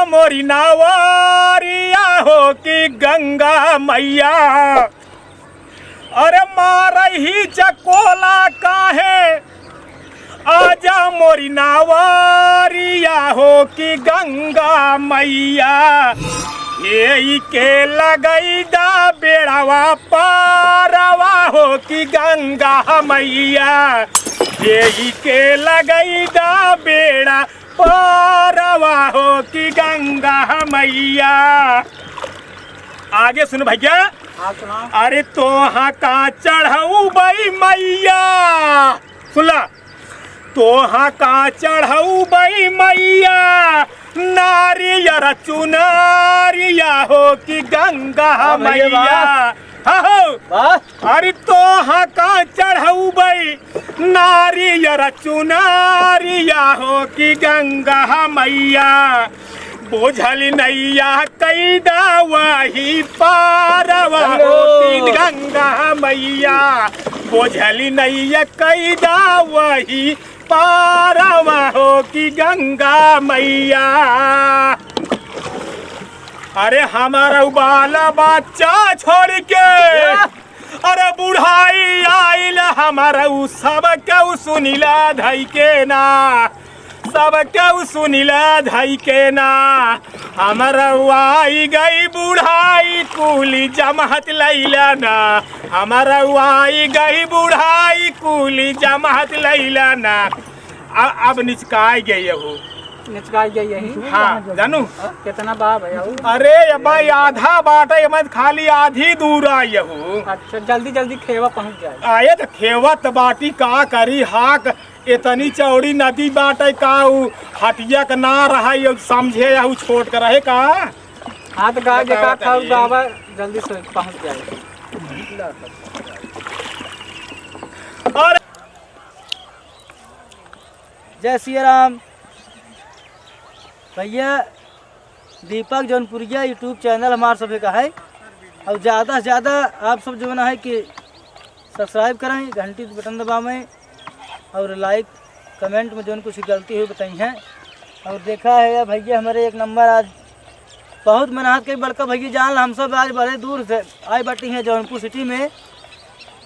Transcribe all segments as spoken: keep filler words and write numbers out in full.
मोरी नावरिया हो कि गंगा मैया, अरे मारही चकोला काहे, आजा मोरी नावरिया हो कि गंगा मैया, एही के लगई दा बेड़वा पारवा हो कि गंगा मैया, एही के लगई दा बेड़ा पारवा हो कि गंगा मैया। आगे सुन भैया। हाँ, सुनाओ। अरे तोहा का चढ़ऊ बई मैया, सुनला, तोहा का चढ़ऊ बई मैया, नारियर चुनारिया हो कि गंगा हाँ भैया, मैया। वाह। हाँ हो। वाह। अरे तोहा का चढ़ऊ बई नारियर चुनारिया हो कि गंगा मैया, बोझल नैया कैदा वही पारवा हो कि गंगा मैया, बोझल नैया कैदा वही पारवा हो कि गंगा मैया। अरे हमारा बाला बच्चा छोड़ के, अरे बुढ़ाई आइल हमारा, उ सब केहू सुनिला धई के ना, सब केहू सुनिला धई के ना। हमारा आई गई बुढ़ाई कुली जमात लैला ना, हमारा आई गई बुढ़ाई कुली जमात लैला ना। आ, अब निचकाई गई हो। निचकाई गई यही। हाँ, जानू। कितना बा भैया वो? अरे, ये भाई आधा बाटे, ये मत खाली आधी दूर आई हो। अच्छा, जल्दी जल्दी खेवा पहुँच जाए। आए तो खेवा त बाटी का करी हाक, इतनी चौड़ी नदी बाटे का उ हटिया के ना रहा, ये समझे या उ छोट के रहे का? हाँ, तो गा, बताओ जेका खाऊ बताइए। गावा, जल्दी से पहुँच जाए। अरे जय सिया राम। भैया, दीपक जौनपुरिया YouTube चैनल हमार सभे का है, और ज़्यादा से ज़्यादा आप सब जौन है कि subscribe करें, घंटी बटन दबावें और like comment में जौन कुछ गलती हुई बताई हैं। और देखा है या भैया, हमारे एक नंबर आज बहुत मेहनत के बड़का भैया जान ला, हम सब आज बड़े दूर से आए बाटी हैं जौनपुर सिटी में,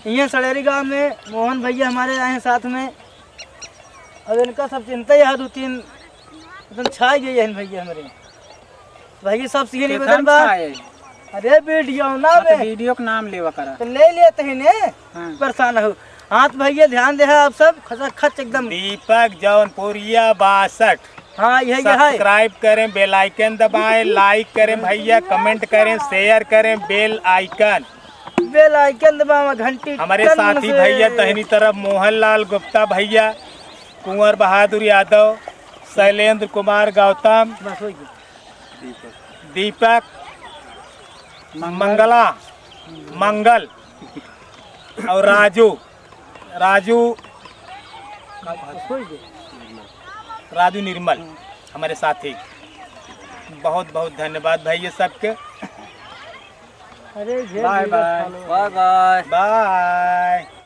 यहाँ सड़ेरी गाँव में मोहन भैया हमारे आए हैं साथ में। अब इनका सब चिंता ही है, दो तीन एकदम छाई गई है भैया हमारे। भैया सब सीधे निवेदन बा। अरे वीडियो ना हाँ, तो में। वीडियो के नाम लेवा करा। तो ले लेते हैं ने। हाँ। परेशान हो। हाँ तो भैया ध्यान दे आप सब, खचा खच एकदम। दीपक जौनपुरिया बासठ। हाँ, यही है। Subscribe करें, bell icon दबाएं, like करें भैया, comment करें, share करें, bell icon। Bell icon दबावा, घंटी हमारे टन साथी से। भैया दहिनी तरफ मोहनलाल गुप्ता भैया, कुंवर बहादुर यादव, शैलेंद्र कुमार गौतम, बस हो गया। दीपक, मंगला, मंगल और राजू, राजू, राजू निर्मल हमारे साथी। बहुत बहुत धन्यवाद भैया सबके। अरे, bye bye। Bye bye। Bye।